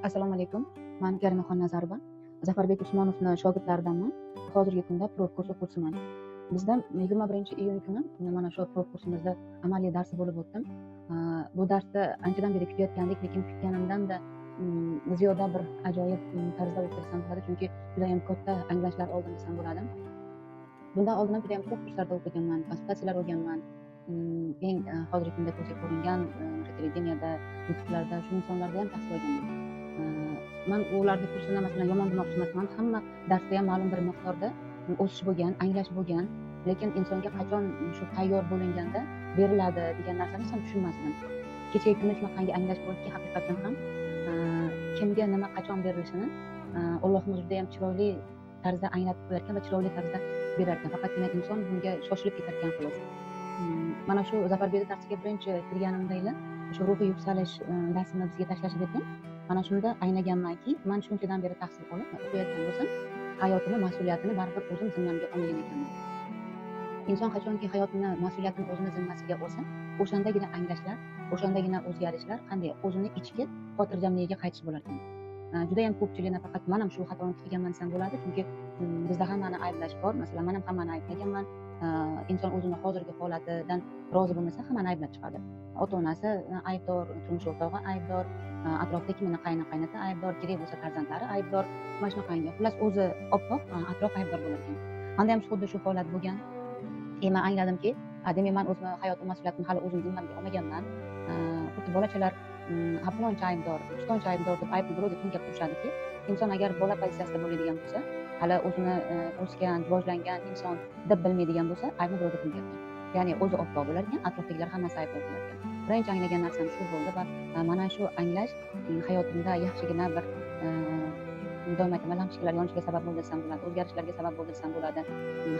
Assalomu alaykum. Man Karimaxon Nazarova. Zafarbek Usmonovni shogirdlaridanman. Hozirgi kunda prof kurs o'quvchisiman. Bizda 21-iyun kuni mana shu prof kursimizda amaliy darsi bo'lib o'tdi. Bu darsni anchadan beri kutayotgandik, lekin kutganimdan-da ziyoda bir ajoyib tarzda o'tdi desam bo'ladi, chunki judayam katta anglashlar oldim desam bo'ladi. Bundan oldin ham judayam ko'p kurslarda o'qiganman, konsultatsiyalar olganman. Eng hozirgi kunda ko'zga ko'ringan televideniyada, YouTube'larda shu insonlarda ham tahsil olganman. Man ularni kursini, masalan, yomon demoqchi emasman. Hamma darsda ham ma'lum bir miqdorda o'sish bo'lgan, anglash bo'lgan, lekin insonga qachon shu tayyor bo'linganda beriladi degan narsani hech ham tushunmas edim. Kechagi kuni shunaqangi anglash bo'ldiki, haqiqatdan ham kimga nima qachon berilishini Allohimiz judayam chiroyli tarzda anglatib qo'yar ekan va chiroyli tarzda berar ekan. Faqatgina inson bunga shoshilib ketar ekan, xolos. Mana shu Zafarbekni darsiga birinchi kirganimda o'sha ruhiy yuksalish darsini bizga tashlashib etgan. Mana shunda anglaganmanki, man shunchadan beri tahsil olib o'qiyotgan bo'lsam, hayotimni mas'uliyatini baribir o'zim zimmamga olmagan ekanman. Inson qachonki hayotini mas'uliyatini o'zini zimmasiga olsa, o'shandagina anglashlar, o'shandagina o'zgarishlar, qanday o'zini ichki xotirjamligiga qaytish bo'lar ekan. Judayam ko'pchilik, nafaqat man ham shu xatoni qilganman desam bo'ladi, chunki bizda hammani ayblash bor. Masalan, man ham hammani ayblaganman. Inson o'zini hozirgi holatidan rozi bo'lmasa, hammani ayblab chiqadi. Ota-onasi aybdor, turmush o'rtog'i aybdor, atrofda kimini qayna qaynota aybdor, kerak bo'lsa farzandlari aybdor, mana shunaqangi. Xullas, o'zi oppoq, atrof aybdor bo'lar ekan. Menda ham xuddi shu holat bo'lgan. Man angladimki, demak, man o'zimni hayotim mas'uliyatini hali o'zim zimmamga olmaganman. Xuddi bolachalar falonchi aybdor, pistonchi aybdor deb aybni birovga to'nkab turishadiki, inson agar bola pozitsiyasida bo'ladigan bo'lsa, hali o'zini o'sgan, rivojlangan inson deb bilmaydigan bo'lsa, aybni birovga to'nkar ekan. Ya'ni o'zi oppoq bo'lar ekan, atrofdagilar hammasi aybdor bo'lar ekan. Birinchi anglagan narsam shu bo'ldi va mana shu anglash hayotimda yaxshigina bir doim aytaman, lampochkalar yonishiga sabab bo'ldi desam bo'ladi, o'zgarishlarga sabab bo'ldi desam bo'ladi,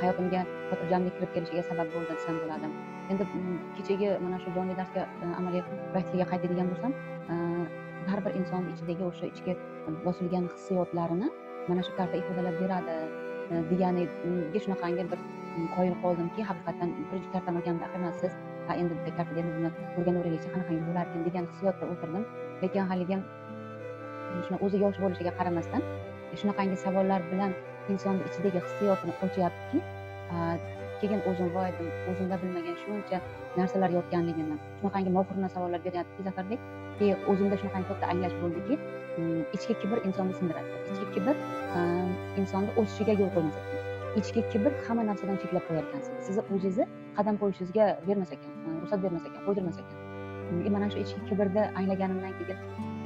hayotimga xotirjamlik kirib kelishiga sabab bo'ldi desam bo'ladi. Endi kechagi mana shu jonli darsga, amaliy praktikaga qaytadigan bo'lsam, har bir inson ichidagi o'sha ichki bosilgan hissiyotlarini mana shu tarzda ifodalab beradi deganiga shunaqangi bir qoyil qoldimki, haqiqatdan birinchi kartani olganimda axir ha, endi bitta kartada endi buni o'rganaveraylikchi, qanaqangi bo'larkan degan hissiyotda o'tirdim. Lekin haligi shuni o'zi yosh bo'lishiga qaramasdan shunaqangi savollar bilan insonni ichidagi hissiyotini ochyaptiki, keyin o'zim voy dedim, o'zimda bilmagan shuncha narsalar yotganligini, shunaqangi mohirona savollar beryaptiki Zafarbek, keyin o'zimda shunaqangi katta anglash bo'ldiki, ichki kibr insonni sindiradi. Ichki kibr insonni o'sishiga yo'l qo'ymas ekan. Ichki kibr hamma narsadan cheklab qo'yar ekan sizni. Sizni o'zingizni qadam qo'yishingizga bermas ekan, ruxsat bermas ekan, qo'ydirmas ekan. Mana shu ichki kibrni anglaganimdan keyin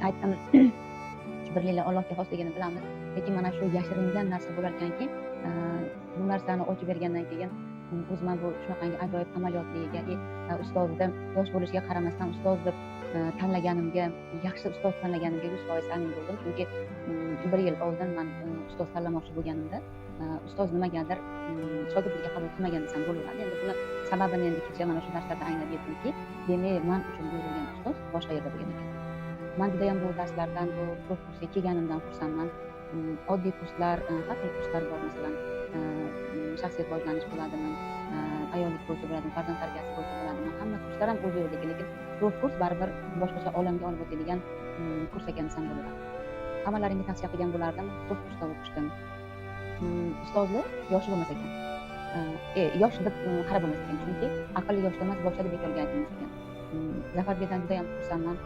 aytdim, kibrlilar Allohga xosligini bilamiz, lekin mana shu yashiringan narsa bo'lar ekanki, bu narsani ochib bergandan keyin o'zim ham bu shunaqangi ajoyib amaliyotligiga, ustozni yosh bo'lishiga qaramasdan ustoz deb tanlaganimga, yaxshi ustoz tanlaganimga 100% amin bo'ldim. Chunki bir yil oldin man ustoz tanlamoqchi bo'lganimda, ustoz nimagadir shogirdlikka qabul qilmagan desam bo'laveradi. Endi buni sababini endi kecha mana shu darslarda anglab yetdimki, demak, man uchun buyurilgan ustoz boshqa yerda bo'lgan ekan. Man judayam bu darslardan, bu prof kursga kelganimdan xursandman. Oddiy kurslar, har xil kurslar bor, masalan, shaxsiy rivojlanish bo'ladimi, ayollik bo'yicha bo'ladimi, farzand tarbiyasi bo'yicha bo'ladimi, hamma kurslar ham o'z yo'lidagi, lekin prof kurs baribir boshqacha olamga olib o'tadigan kurs ekan desam bo'ladi. Hammalaringga tavsiya qilgan bo'lardim, prof kursda o'qishdim. Ustozni yoshi bo'lmas ekan. Yosh deb qarab bo'lmas ekan, chunki aqlli yoshda emas, boshda deb bekorga aytilmas ekan. Zafarbekdan judayam xursandman.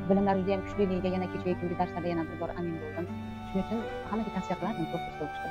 Bilimlari judayam kuchliligiga yana kechagi kungi darslarda yana bir bor amin bo'ldim. Shuning uchun hammaga tavsiya qilardim prof kursda o'qishni.